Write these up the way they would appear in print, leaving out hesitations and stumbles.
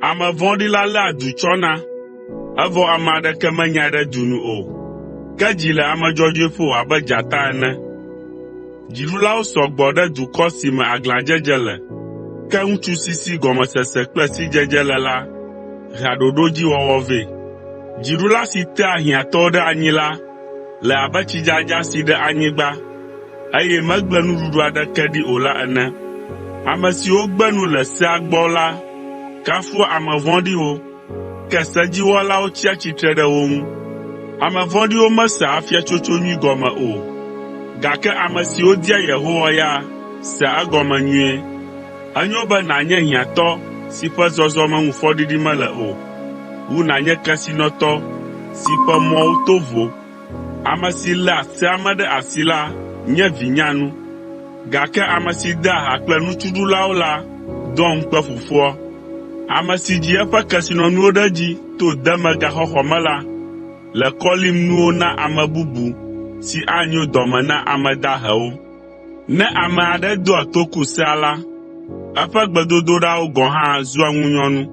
Ame vɔ̃ɖi la léa du tsɔna, evɔ ame aɖeke menyae ɖe du nu o, ke dzi le ame dzɔdzɔe ƒo abe dzata ene. Dziɖulawo sɔ gbɔ ɖe dukɔ si me aglãdzedze le, ke ŋutsu si si gɔmesese kple sidzedze le la hea ɖoɖodziwɔwɔ vɛ. Dziɖula si tea hiãtɔwo ɖe anyi la le abe tsidzadza si ɖe anyigba, eye megble nuɖuɖu aɖeke ɖi o la ene. Ame siwo gbe nu le sea gbɔ la kafua ame vɔ̃ɖiwo, ke sedziwɔlawo tsia tsitre ɖe wo ŋu. Ame vɔ̃ɖiwo mesea afiatsotso nyui gɔme o, gake ame siwo dia Yehowa ya sea egɔme nyuie. Enyo be nànye hiãtɔ si ƒe zɔzɔme ŋu fɔɖiɖi mele o, wu nànye kesinɔtɔ si ƒe mɔwo to vo. Ame si léa sea me ɖe asi la nye vi nyanu, gake ame si dea ha kple nutsuɖulawo la doa ŋukpe fofoa. Ame si dzi eƒe kesinɔnuwo ɖe edzi to demegaxɔxɔ me la, le kɔ lim nuwo na ame bubu si anyo dɔme na ame dahewo. Ne ame aɖe doa toku sea la, eƒe gbedodoɖawo gɔ̃ hã zua ŋunyɔnu.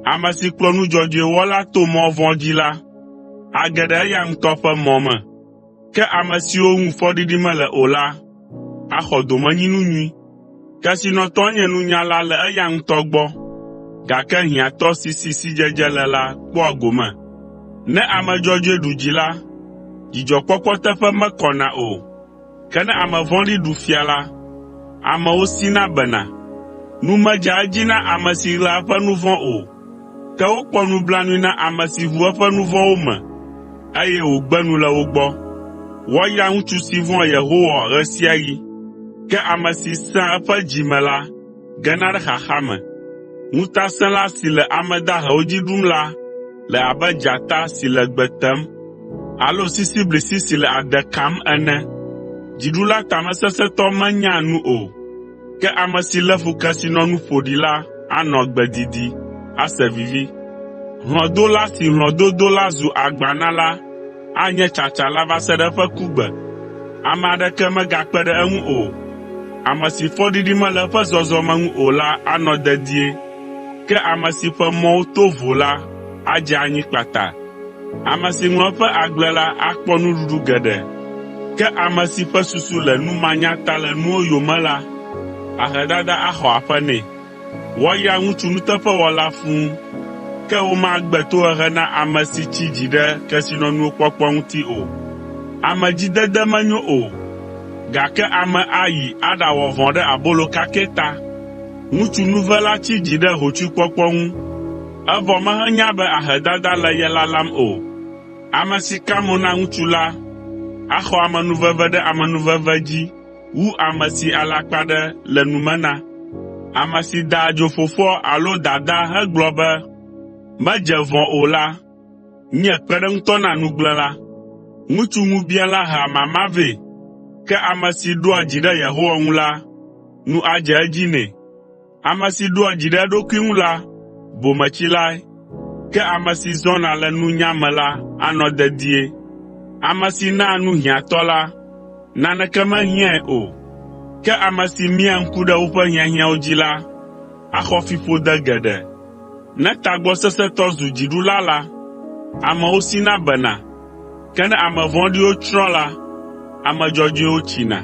Ame si kplɔ nu dzɔdzɔe wɔla to mɔ vɔ̃ dzi la, age ɖe eya ŋutɔ ƒe mɔ me. Ke ame siwo ŋu fɔɖiɖi mele o la axɔ domenyinu nyui. Kesinɔtɔ nye nunyala le eya ŋutɔ gbɔ, gake hiãtɔ si si sidzedze le la kpɔa gome. Ne ame dzɔdzɔe ɖu dzi la, dzidzɔkpɔkpɔ teƒe mekɔna o, ke ne ame vɔ̃ɖi ɖu fia la, amewo sina bena. Nu medzea edzi na ame si ɣlaa eƒe nu vɔ̃ o, ke wokpɔ nublanui na ame si ʋu eƒe nu vɔ̃wo me, eye wògbe nu le wo gbɔ. Woayra ŋutsu si vɔ̃a Yehowa ɣe sia ɣi, ke ame si sẽa eƒe dzi me la gena ɖe xaxa me. Ŋutasẽla si le ame dahewo dzi ɖum la le abe dzata si le gbe tem alo sisiblisi si le ade kam ene. Dziɖula tamesesẽtɔ menyaa nu o, ke ame si lé fu kesinɔnu ƒoɖi la anɔ agbe didi, ase vivi. Hlɔ̃dola si hlɔ̃dodo la zu agba na la anye tsatsala va se ɖe eƒe kugbe. Ame aɖeke megakpe ɖe eŋu o. Ame si fɔɖiɖi mele eƒe zɔzɔme ŋu o la anɔ dedie, ke ame si ƒe mɔwo to vo la adze anyi kpata. Ame si ŋlɔ eƒe agble la akpɔ nuɖuɖu geɖe, ke ame si ƒe susu le nu manyatalenuwo yome la, ahedada axɔ aƒe nɛ. Woayra ŋutsu nuteƒewɔla fũu, ke womagbe tohehe na ame si tsi dzi ɖe kesinɔnuwo kpɔkpɔ ŋuti o. Amedzidede menyo o, gake ame ayi aɖawɔ vɔ̃ ɖe abolo kakɛ ta. Ŋutsu nuvela tsi dzi ɖe hotsuikpɔkpɔ ŋu, evɔ mehenya be ahedada le ye lalam o. Ame si ka mo na ŋutsu la axɔ amenuveve ɖe amenuveve dzi wu ame si alakpaɖe le nu me na. Ame si da adzo fofoa alo dadaa hegblɔ be, “Medze vɔ̃ o” la, nye kpeɖeŋutɔ na nugblẽla. Ŋutsu ŋubiãla hea mama vɛ, ke ame si ɖoa dzi ɖe Yehowa ŋu la, nu adze edzi nɛ. Ame si ɖoa dzi ɖe eɖokui ŋu la, bometsilae, ke ame si zɔna le nunya me la anɔ dedie. Ame si naa nu hiãtɔ la, naneke mehiãe o, ke ame si mia ŋku ɖe woƒe hiahiãwo dzi la, axɔ fiƒode geɖe. Ne tagbɔsesẽtɔ zu dziɖula la, amewo sina bena, ke ne ame vɔ̃ɖiwo tsrɔ̃ la, ame dzɔdzɔewo tsina.